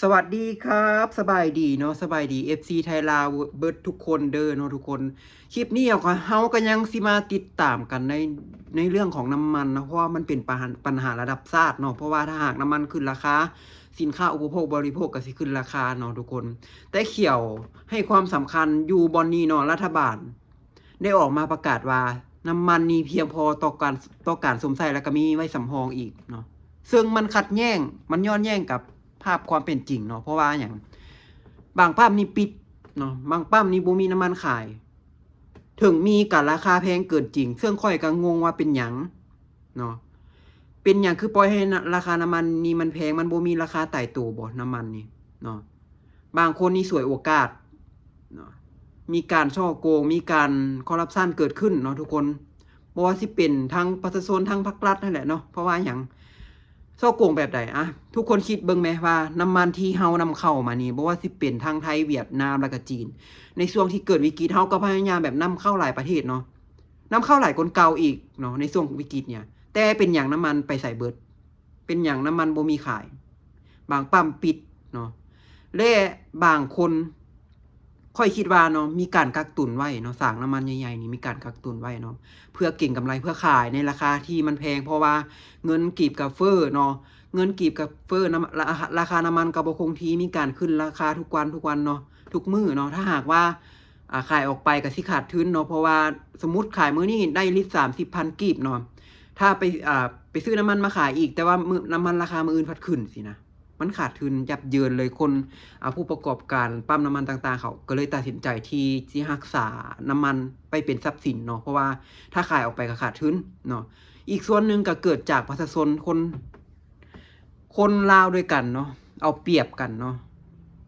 ສະຫວັດດີຄັບ ສະບາຍດີເນາະ ສະບາຍດີ ເອັຟຊີ ໄທລາວເບິດທຸກຄົນເດີເນາະທຸກຄົນ. ຄລິບນີ້ເຮົາກໍ ເຮົາກໍຍັງຊິມາຕິດຕາມກັນໃນ ໃນເລື່ອງຂອງນ້ຳມັນເນາະ ເພາະວ່າມັນເປັນປະຫາ ປັນຫາລະດັບຊາດເນາະ ເພາະວ່າຖ້າຫາກນ້ຳມັນຂຶ້ນລາຄາ ສິນຄ້າອຸປະໂພກບໍລິໂພກກໍຊິຂຶ້ນລາຄາເນາະທຸກຄົນ. ແຕ່ຂ້ອຍໃຫ້ຄວາມສຳຄັນຢູ່ບ່ອນນີ້ເນາະ ລັດຖະບານ ໄດ້ອອກມາປະກາດວ່າ ນ້ຳມັນນີ້ພຽງພໍຕໍ່ການ ຕໍ່ການຊົມໃຊ້ ແລ້ວກໍມີໄວ້ສຳຮອງອີກເນາະ ເຊິ່ງມັນຂັດແຍ້ງ ມັນຍ້ອນແຍ້ງກັບພາບຄວາມເປັນຈິງເນາະ. ເພາະວ່າຫຍັງ? ບາງປ້ຳນີ້ປິດເນາະ ບາງປ້ຳນີ້ບໍ່ມີນ້ຳມັນຂາຍ ເຖິງມີກໍລາຄາແພງເກີນຈິງ ເຊິ່ງຂ້ອຍກໍງົງວ່າເປັນຫຍັງເນາະ ເປັນຫຍັງຄືປ່ອຍໃຫ້ນະ ລາຄານ້ຳມັນນີ້ມັນແພງ ມັນບໍ່ມີລາຄາຕາຍໂຕບໍ ນ້ຳມັນນີ້ເນາະ? ບາງຄົນນີ້ສວຍໂອກາດເນາະ ມີການສໍ້ໂກງ ມີການຄໍຣັບຊັນເກີດຂຶ້ນເນາະທຸກຄົນ ບໍ່ວ່າຊິເປັນທັງປະຊາຊົນ ທັງພາກລັດຫັ້ນແຫຼະເນາະ. ເພາະວ່າຫຍັງ? ສໍ້ໂກງແບບໃດ? ອະ ທຸກຄົນຄິດເບິ່ງແມວ່າ ນ້ຳມັນທີ່ເຮົານຳເຂົ້າມານີ້ ບໍ່ວ່າຊິເປັນທັງໄທ ຫວຽດນາມ ແລ້ວກະຈີນ ໃນຊ່ວງທີ່ເກີດວິກິດ ເຮົາກໍພະຍາຍາມແບບນຳເຂົ້າຫຼາຍປະເທດເນາະ ນຳເຂົ້າຫຼາຍກວ່າເກົ່າອີກເນາະ ໃນຊ່ວງວິກິດເນີ້ຍ ແຕ່ເປັນຫຍັງນ້ຳມັນໄປໃສເບິດ? ເປັນຫຍັງນ້ຳມັນບໍ່ມີຂາຍ? ບາງປ້ຳປິດເນາະ ແລະ ບາງຄົນ ຂ້ອຍຄິດວ່າເນາະ ມີການກັກຕຸນໄວ້ເນາະ ສາງນ້ຳມັນໃຫຍ່ໆນີ້ມີການກັກຕຸນໄວ້ເນາະ ເພື່ອເກັງກຳໄລ ເພື່ອຂາຍໃນລາຄາທີ່ມັນແພງ ເພາະວ່າເງິນກີບກໍເຟີ້ເນາະ ເງິນກີບກໍເຟີ້ ນ້ຳ ລາ ລາຄານ້ຳມັນກໍບໍ່ຄົງທີ່ ມີການຂຶ້ນລາຄາທຸກວັນ ທຸກວັນເນາະ ທຸກມື້ເນາະ. ຖ້າຫາກວ່າ ອາ ຂາຍອອກໄປກໍຊິຂາດທຶນເນາະ ເພາະວ່າສົມມຸດຂາຍມື້ນີ້ໄດ້ລິດສາມສິບພັນກີບເນາະ ຖ້າໄປ ອາ ໄປຊື້ນ້ຳມັນມາຂາຍອີກ ແຕ່ວ່າມື້ ນ້ຳມັນລາຄາມື້ອື່ນພັດຂຶ້ນຊີ້ນະ ມັນຂາດທຶນຢັບເຢິນເລີຍ. ຄົນ ອາ ຜູ້ປະກອບການປ້ຳນ້ຳມັນຕ່າງໆ ເຂົາກໍເລີຍຕັດສິນໃຈທີ່ຊິຮັກສານ້ຳມັນໄວ້ເປັນຊັບສິນເນາະ ເພາະວ່າຖ້າຂາຍອອກໄປກໍຂາດທຶນເນາະ. ອີກສ່ວນໜຶ່ງກໍເກີດຈາກປະຊາຊົນຄົນ ຄົນລາວດ້ວຍກັນເນາະ ເອົາປຽບກັນເນາະ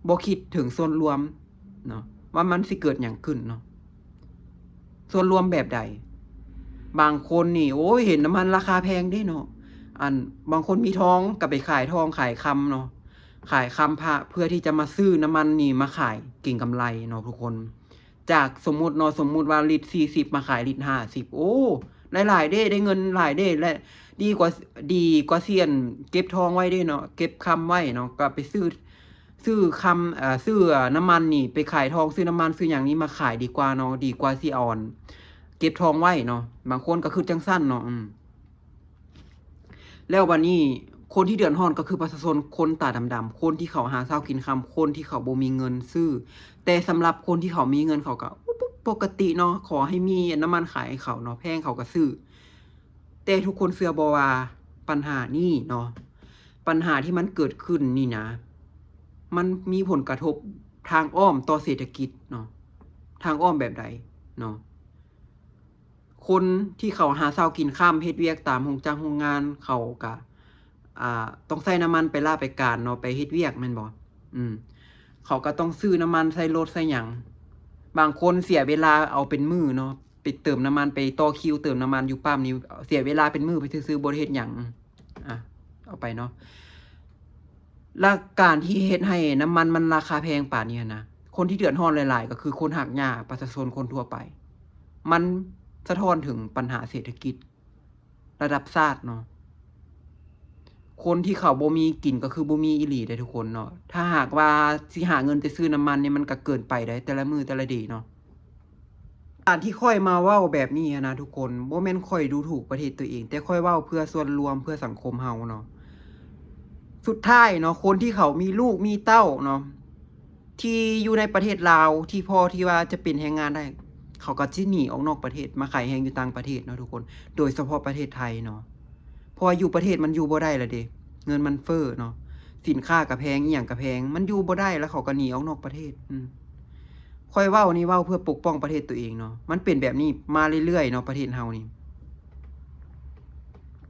ບໍ່ຄິດເຖິງສ່ວນລວມເນາະ ວ່າມັນຊິເກີດຫຍັງຂຶ້ນເນາະ. ສ່ວນລວມແບບໃດ? ບາງຄົນນີ້ ໂອ້ຍ ເຫັນນ້ຳມັນລາຄາແພງເດ້ເນາະ ອັນ ບາງຄົນມີທອງກໍໄປຂາຍທອງຂາຍຄຳເນາະ ຂາຍຄຳພະ ເພື່ອທີ່ຈະມາຊື້ນ້ຳມັນນີ້ມາຂາຍເກັງກຳໄລເນາະທຸກຄົນ. ຈາກສົມມຸດເນາະ ສົມມຸດວ່າລິດສີ່ສິບ ມາຂາຍລິດຫ້າສິບ ໂອ້ ໄດ້ຫຼາຍເດ້ ໄດ້ເງິນຫຼາຍເດ້ ແລະ ດີກວ່າ ດີກວ່າຊິ ອັນ ເກັບທອງໄວ້ເດ້ເນາະ ເກັບຄຳໄວ້ເນາະ ກໍໄປຊື້ ຊື້ຄຳ ເອີ ຊື້ ເອີ ນ້ຳມັນນີ້ໄປຂາຍທອງ ຊື້ນ້ຳມັນ ຊື້ຫຍັງນີ້ມາຂາຍດີກວ່າເນາະ ດີກວ່າຊິເອົາ ອັນ ເກັບທອງໄວ້ເນາະ. ບາງຄົນກໍຄິດຈັ່ງຊັ້ນເນາະ ອືມ ແລ້ວບັດນີ້ ຄົນທີ່ເດືອດຮ້ອນກໍຄືປະຊາຊົນຄົນຕາດຳໆ ຄົນທີ່ເຂົາຫາເຊົ້າກິນຄ່ຳ ຄົນທີ່ເຂົາບໍ່ມີເງິນຊື້. ແຕ່ສຳລັບຄົນທີ່ເຂົາມີເງິນ ເຂົາກໍ ໂອ້ ປົກ ປົກກະຕິເນາະ ຂໍໃຫ້ມີນ້ຳມັນຂາຍໃຫ້ເຂົາເນາະ ແພງເຂົາກໍຊື້. ແຕ່ທຸກຄົນເຊື່ອບໍ່ວ່າ ບັນຫານີ້ເນາະ ບັນຫາທີ່ມັນເກີດຂຶ້ນນີ້ນະ ມັນມີຜົນກະທົບທາງອ້ອມຕໍ່ເສດຖະກິດເນາະ. ທາງອ້ອມແບບໃດເນາະ? ຄົນທີ່ເຂົາຫາເຊົ້າກິນຄ່ຳ ເຮັດວຽກຕາມໂຮງຈັກໂຮງງານ ເຂົາກະ ອ່າ ຕ້ອງໃຊ້ນ້ຳມັນໄປລາໄປການເນາະ ໄປເຮັດວຽກແມ່ນບໍ່? ອືມ ເຂົາກໍຕ້ອງຊື້ນ້ຳມັນໃສ່ລົດໃສ່ຫຍັງ. ບາງຄົນເສຍເວລາເອົາເປັນມື້ເນາະ ໄປເຕີມນ້ຳມັນ ໄປຕໍ່ຄິວເຕີມນ້ຳມັນຢູ່ປ້ຳນີ້ ເສຍເວລາເປັນມື້ໄປຊື່ໆ ບໍ່ໄດ້ເຮັດຫຍັງ. ອ່າ ເອົາໄປເນາະ ແລະ ການທີ່ເຮັດໃຫ້ນ້ຳມັນມັນລາຄາແພງປານນີ້ຫັ້ນນະ ຄົນທີ່ເດືອດຮ້ອນຫຼາຍໆ ກໍຄືຄົນຮາກຫຍ້າ ປະຊາຊົນຄົນທົ່ວໄປ. ມັນສະທ້ອນເຖິງບັນຫາເສດຖະກິດລະດັບຊາດເນາະ. ຄົນທີ່ເຂົາບໍ່ມີກິນກໍຄືບໍ່ມີອີ່ຫຼີເດ້ທຸກຄົນເນາະ. ຖ້າຫາກວ່າຊິຫາເງິນແຕ່ຊື້ນ້ຳມັນນີ້ ມັນກໍເກີນໄປເດ້ ແຕ່ລະມື້ແຕ່ລະເດເນາະ. ການທີ່ຂ້ອຍມາເວົ້າແບບນີ້ຫັ້ນນະທຸກຄົນ ບໍ່ແມ່ນຂ້ອຍດູຖູກປະເທດຕົວເອງ ແຕ່ຂ້ອຍເວົ້າເພື່ອສ່ວນລວມ ເພື່ອສັງຄົມເຮົາເນາະ. ສຸດທ້າຍເນາະ ຄົນທີ່ເຂົາມີລູກມີເຕົ້າເນາະ ທີ່ຢູ່ໃນປະເທດລາວ ທີ່ພໍທີ່ວ່າຈະເປັນແຮງງານໄດ້ ເຂົາກໍຊິໜີອອກນອກປະເທດ ມາຂາຍແຮງຢູ່ຕ່າງປະເທດເນາະທຸກຄົນ ໂດຍສະເພາະປະເທດໄທເນາະ. ເພາະວ່າຢູ່ປະເທດມັນຢູ່ບໍ່ໄດ້ລະເດ ເງິນມັນເຟີ້ເນາະ ສິນຄ້າກະແພງ ອີ່ຫຍັງກະແພງ ມັນຢູ່ບໍ່ໄດ້ ແລ້ວເຂົາກໍໜີອອກນອກປະເທດ. ອືມ ຂ້ອຍເວົ້ານີ້ເວົ້າເພື່ອປົກປ້ອງປະເທດຕົວເອງເນາະ. ມັນເປັນແບບນີ້ມາເລື້ອຍໆເນາະ ປະເທດເຮົານີ້.